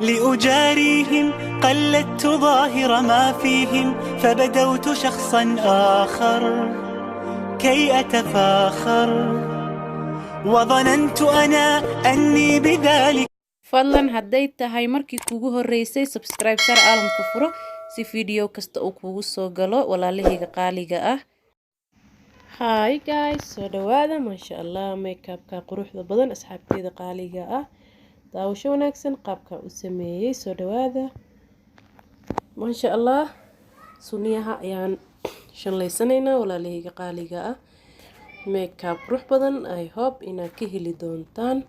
لأجاريهم قلدت ظاهر ما فيهم، فبدوت شخصا آخر كي أتفاخر، وظننت أنا أني بذلك Fadlan, hadday tahay markii kugu horeysay, subscribe sar, caalamka furo si video kasta uu kugu soo galo, walaalahayga qaaliga ah. Hi guys, soo dhawaada. Maasha Allah, makeupka quruxda badan, asxaabteyda qaaliga ah, daawasho wanaagsan. Qaabkan u sameeyey, soo dhawaada. Maasha Allah, suniyaha ayaan shanlaysanaynaa, walaalahayga qaaliga ah. Makeup qurux badan, I hope inaad ka heli doontaan.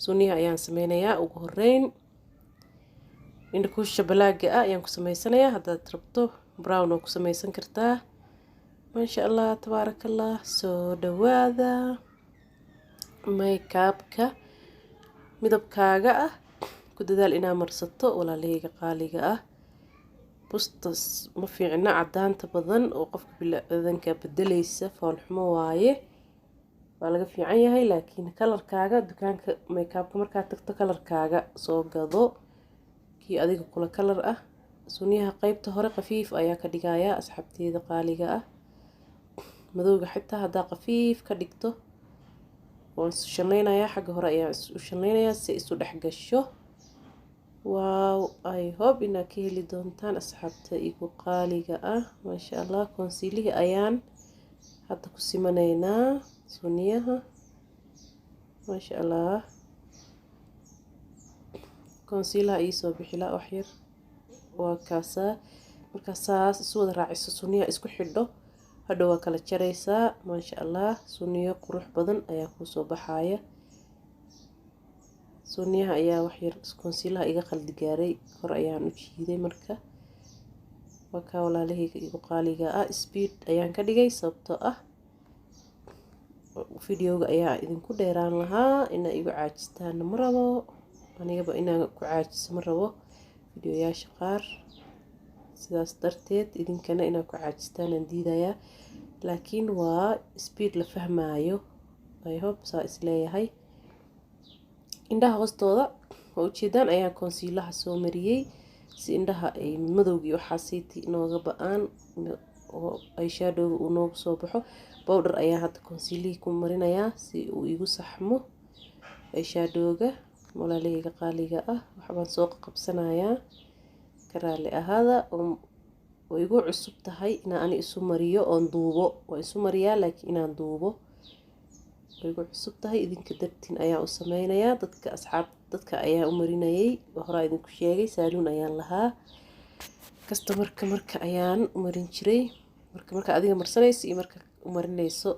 Suniyaha ayaan sameynayaa. Ugu horeyn indhakuusha blackga ah ayaan ku sameysanayaa. Haddaad rabto brown oo ku sameysan kartaa. Maasha Allah, tabaaraka Allah, soo dhawaada. Makeupka midabkaaga ah ku dadaal inaa marsato, walaalahayga qaaliga ah. Bustas ma fiicna, cadaanta badan oo qofka biniaadanka bedeleysa, foolxumo waaye, waa laga fiican yahay. Laakiin colorkaaga, dukaanka makeupka markaad tagto, colorkaaga soo gado, kii adiga kula color ah. Suniyaha qeybta hore khafiif ayaa ka dhigayaa, asxaabteyda qaaliga ah. Madowga xitaa haddaa khafiif ka dhigto, waan isu shanlaynayaa. Xagga hore ayaan isu shanlaynayaa si isu dhex gasho. Wow, I hope inaad ka heli doontaan, asxaabta igu qaaliga ah. Maasha Allah, concealerihii ayaan hadda ku simanaynaa suniyaha. Maasha Allah, concealerha iisoo bixila waxyar, waa kaasaa. Markaa saas isu wada raaciso, suniyaha isku xidho, hadhow waa kala jaraysaa. Maasha Allah, suniyo qurux badan ayaa kuusoo baxaya. Suniyaha ayaa waxyar concealerha iga qaldi gaaray, kor ayaan u jiiday. Marka waa kaa, walaalahayga igu qaaliga ah. Speed ayaan ka dhigay sababtoo ah videoga ayaa idinku dheeraan lahaa. Inaa igu caajistaana ma rabo, anigaba inaan ku caajiso ma rabo videoyaasha qaar. Sidaas darteed idinkana inaa ku caajistaan aan diidayaa, laakiin waa speed la fahmaayo, I hope saa isleeyahay. Indhaha hoostooda waa ujeedaan ayaa concealerha soo mariyey si indhaha ay madowgii waxaasiiti inooga ba-aan oo eyeshadowga uu noogu soo baxo. Powder ayaa hadda concealerhii ku marinayaa si uu igu saxmo eyeshadowga, walaalahayga qaaliga ah. Waxbaan soo qabsanayaa, ka raali ahaada. Way igu cusub tahay inaan ani isu mariyo oon duubo. Waa isu mariyaa, laakiin inaan duubo way igu cusub tahay. Idinka dartiin ayaa u sameynayaa. Dadka asxaab, dadka ayaa u marinayay. Horaa idinku sheegay, salon ayaan lahaa. Customerka marka ayaan u marin jiray. Marka adiga marsanayso iyo marka u marinayso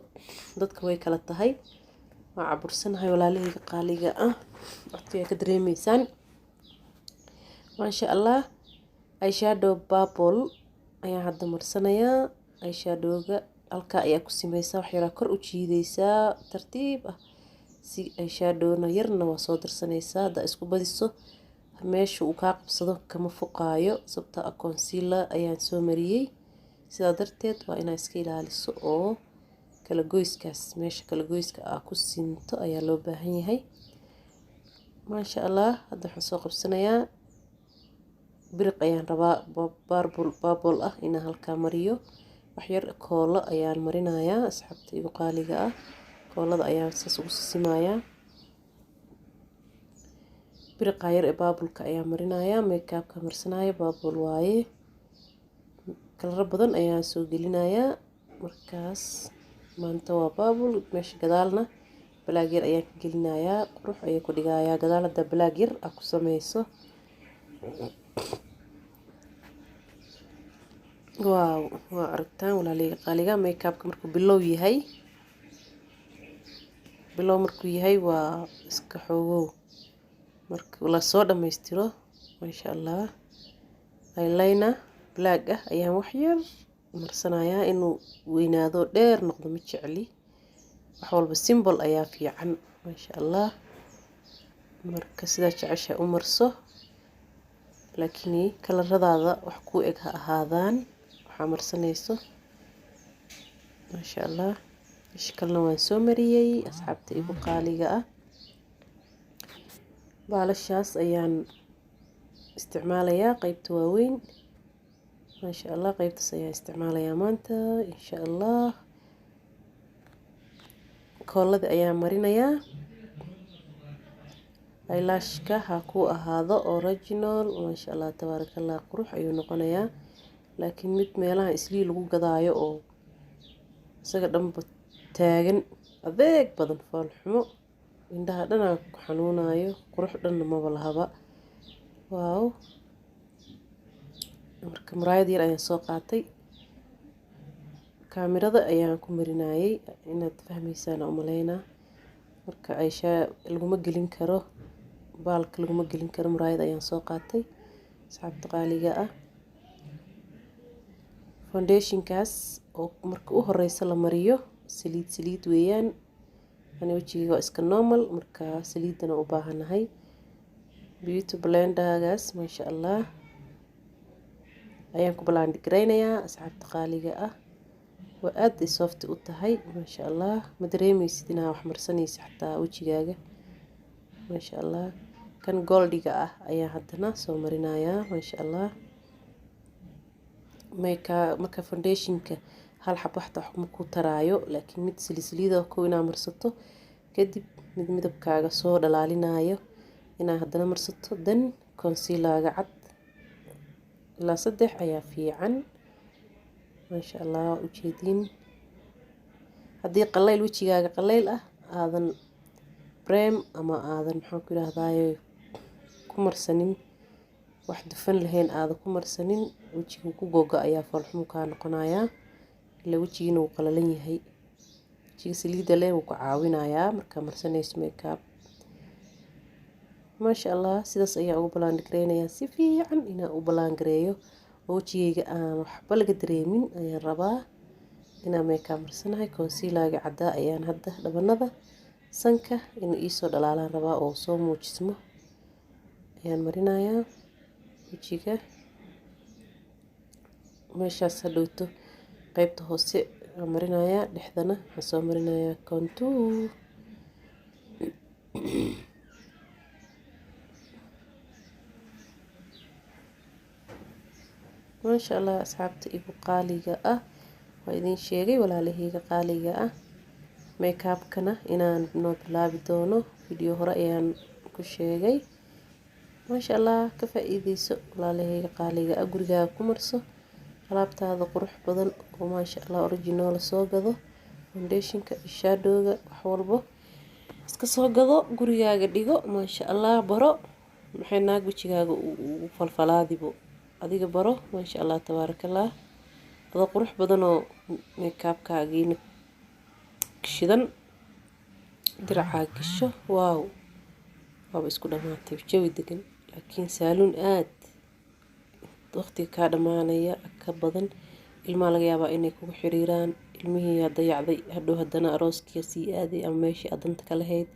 dadka way kala tahay. Waa cabursanahay, walaalahayga qaaliga ah, codka ka dareemeysaan. Maasha Allah, eyeshadow purple ayaan hadda marsanayaa. Eyeshadowga halkaa ayaa ku simeysaa, wax yaraa kor u jiideysaa tartiib ah si eyeshadowna yarna waa soo darsanaysaa. Haddaa isku badiso, meesha uu kaa qabsado kama fuqaayo, sababtoo ah concealer ayaan soo mariyey. Sidaa darteed waa inaa iska ilaaliso oo kala goyskaas, meesha kala goyska aa ku sinto ayaa loo baahan yahay. Maasha Allah, hadda waxaan soo qabsanayaa biriq ayaan rabaa, purple, purple ah inaan halkaa mariyo. Waxyar koolo ayaan marinayaa, asxaabta igu qaaliga ah. Koolada ayaan saas ugu sisimayaa. Biriqa yar ee purpleka ayaan marinayaa. Makeupka marsanaya purple waaye. Coloro badan ayaan soo gelinayaa. Markaas maanta waa purple. Meesha gadaalna black yar ayaan ka gelinayaa, qurux ayay ku dhigayaa gadaal haddaa black yar aa ku sameyso. Wow, waa aragtaan, walaaleyga qaaliga. Makeupka markuu bilow yahay, bilow markuu yahay waa iska xoogow. Marka lasoo dhammaystiro, maasha Allah, eyeliner black ah ayaan wax yar marsanayaa. Inuu weynaado, dheer noqdo ma jecli. Wax walba simple ayaa fiican. Maasha Allah, marka sidaa jecesha u marso, laakiin coloradaada wax ku eg ha ahaadaan waxaa marsanayso. Maasha Allah, isha kalena waan soo mariyey, asxaabta igu qaaliga ah. Baalashaas ayaan Isticmaalayaa qeybta waaweyn, maasha Allah. Qeybtaas ayaan isticmaalayaa maanta, insha Allah. Koolada ayaan marinayaa. Eyelashka ha ku ahaado original, maasha Allah, tabaaraka Allah, qurux ayuu noqonayaa. Laakiin mid meelaha Islii lagu gadaayo oo isaga dhanba taagan, adeeg badan, foolxumo, indhaha dhanaa ku xanuunayo, qurux dhanna maba lahaba. Wow! Marka muraayad yar ayaan soo qaatay, kaamirada ayaan ku marinayay. Inaad fahmaysaan umaleynaa. Marka ayshaa laguma gelin karo baalka, laguma gelin karo. Muraayad ayaan soo qaatay, asxaabta qaaliga ah. Foundationkaas oo marka u horeysa la mariyo saliid, saliid weeyaan. Ani wejigayga waa iska normal, marka saliidana u baahanahay. Beauty blendergaas, maasha Allah, ayaan ku blend gareynayaa, asxaabta qaaliga ah. Waa aad ay soft u tahay, maasha Allah. Ma dareemeysid inaa wax marsanaysa xataa wejigaaga, maasha Allah. Kan goldiga ah ayaa haddana soo marinayaa, maasha Allah. Mayka marka foundationka hal xab waxta wax ma ku taraayo, laakiin mid saliid kow inaa marsato, kadib mid midabkaaga soo dhalaalinayo inaa haddana marsato, dan concealerga cad. Ilaa saddex ayaa fiican, maasha Allah. Waa ujeediin, haddii qallayl wejigaaga qallayl ah, aadan primer ama aadan, maxaan ku yidhahdaaye, ku marsanin wax dufan lahayn, aadan ku marsanin, wejiga ku googa ayaa foolxumo kaa noqonayaa, ila wejigiina wuu qalalan yahay. Wejiga saliidda leh wuu ku caawinayaa markaa marsanayso makeup, maasha Allah. Sidaas ayaa ugu blend gareynayaa. Si fiican inaan u blend gareeyo oo wejigayga aan waxba laga dareemin ayaan rabaa inaan makeup marsanahay. Concealerga caddaa ayaan hadda dhabanada, sanka inuu iisoo dhalaalaan rabaa oo soo muujismo ayaan marinayaa wejiga. Meeshaas hadhowto qeybta hoose waan marinayaa, dhexdana waxaan soo marinayaa contour. Maasha Allah, asxaabta igu qaaliga ah, waa idin sheegay, walaalahayga qaaliga ah, makeupkana inaan noo bilaabi doono. Video hore ayaan ku sheegay, maasha Allah. Ka faa-iideyso, walaalahayga qaaliga ah. Gurigaaga ku marso alaabtaada qurux badan oo, maasha Allah, original soo gado. Foundationka, shadowga, wax walbo iska soo gado, gurigaaga dhigo, maasha Allah. Baro maxay naag wejigaaga ugu falfalaadibo, adiga baro, maasha Allah, tabaarakallah. Adoo qurux badanoo makeupkaagiina shidan, diracaa gasho, wow, waaba isku dhamaatay, jawi degan. Laakiin saaluun aad waqtiga kaa dhamaanaya ka badan, ilmaha laga yaabaa inay kugu xiriiraan, ilmihii yaa dayacday, hadhow haddana arooskiya sii aaday ama meeshii aad danta ka lahayd,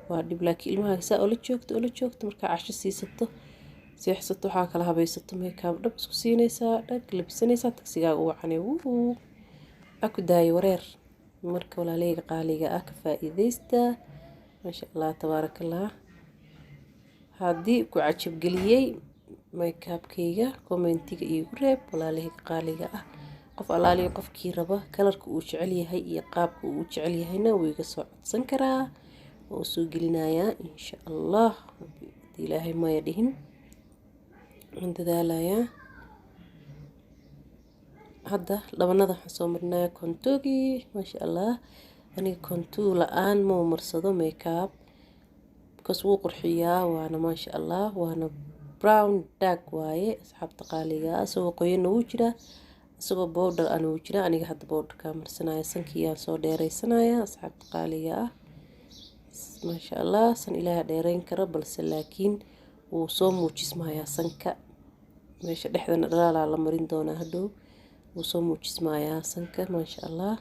waa dhib. Laakiin ilmahaaga saa ola joogto, ola joogto, markaa casho siisato, seexsato, waxaa kala habaysato, makeup dhab isku siinaysaa, dhag labisanaysaa, tagsigaaga u wacanay, wuu aku daayo wareer. Marka walaalahayga qaaliga ah, ka faa-iideysta, maasha Allah, tabaarakallah. Haddii ku cajabgeliyey makeupkayga, commentiga iigu reeb, walaalahayga qaaliga ah. Qof alaaliya qofkii raba colorka uu jecel yahay iyo qaabka uu jecel yahayna wuu iga soo codsan karaa, waa usoo gelinayaa, insha Allah. Hadii Ilaahay maya dhihin, waan dadaalayaa. Hadda dhabanada waxaan soo marinayaa contourgii, maasha Allah. Aniga contour la-aan ma marsado makeup because wuu qurxiyaa, waana maasha Allah, waana brown dark waaye, asxaabta qaaliga ah. Isagoo qoyanna wuu jiraa, isagoo powder ana wuu jiraa. Aniga hadda powderkaa marsanaya, sankiyaan soo dheereysanaya, asxaabta qaaliga ah, maasha Allah. San Ilaaha dheereyn karo, balse laakiin wuu soo muujismayaa sanka. Meesha dhexdana dhalaalaa la marin doonaa hadhow. Wuu soo muujismayaa sanka, maasha Allah.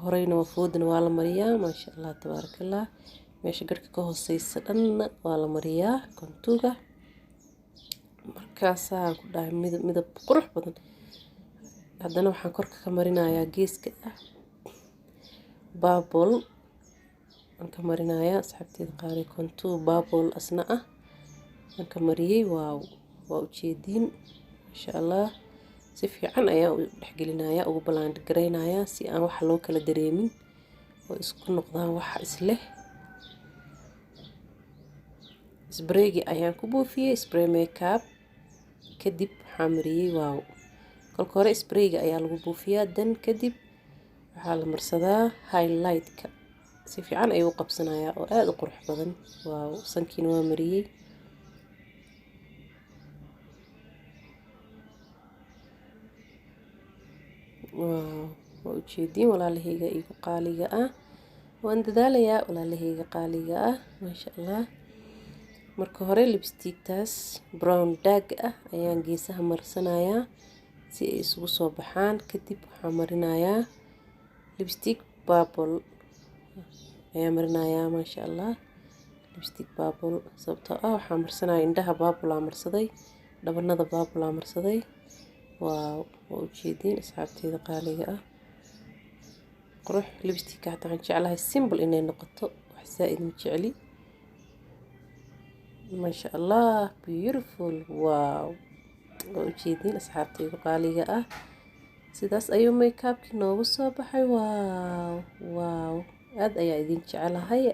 Horeyna waa foodana waa la mariyaa, maasha Allah, tabaarakallah. Meesha garhka ka hooseysa dhanna waa la mariyaa contourga. Markaasaan ku dhahay midab, midab qurux badan. Haddana waxaan korka ka marinayaa geeska ah, purple aan ka marinayaa, asxaabteeda qaali, contour purple asna ah. Aan ka mariyey. Wow, waa ujeediin, maasha Allah. Si fiican ayaan u dhexgelinayaa, ugu blend garaynayaa, si aan waxa loo kala dareemin oo isku noqdaan waxa isleh. Spraygi ayaan ku buufiyey, spray makeup. Kadib waxaa mariyey, wow, kolka hore sprayga ayaa lagu buufiyaa, dan kadib waxaa la marsadaa highlightka. Si fiican ayuu u qabsanayaa oo aada u qurux badan. Wow, sankiina waa mariyey. Wow, waa ujeediin, walaalahayga igu qaaliga ah. Waan dadaalayaa, walaalahayga qaaliga ah, maasha Allah. Marka hore lipsticktaas brown dark ah ayaan geesaha marsanayaa si ay isugu soo baxaan. Kadib waxaa marinayaa lipstick purple ayaa marinayaa, maasha Allah. Lipstick purple, sababtoo ah waxaa marsanaya indhaha purple aa marsaday, dhabanada purple aa marsaday. Wow, waa ujeediin, asxaabteeda qaaliga ah. Qurux lipsticka hataa waxaan jeclahay simple inay noqoto, wax saa-id ma jecli. Maasha Allah, beautiful. Wow, waa ujeediin, asxaabtayda qaaliga ah. Sidaas ayuu makeupkii noogu soo baxay. Wow, wow, aada ayaa idin jecelahay.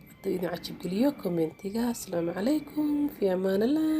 Hadduu idin cajabgeliyo commentiga. Asalaamu calaykum, fi amaan Allah.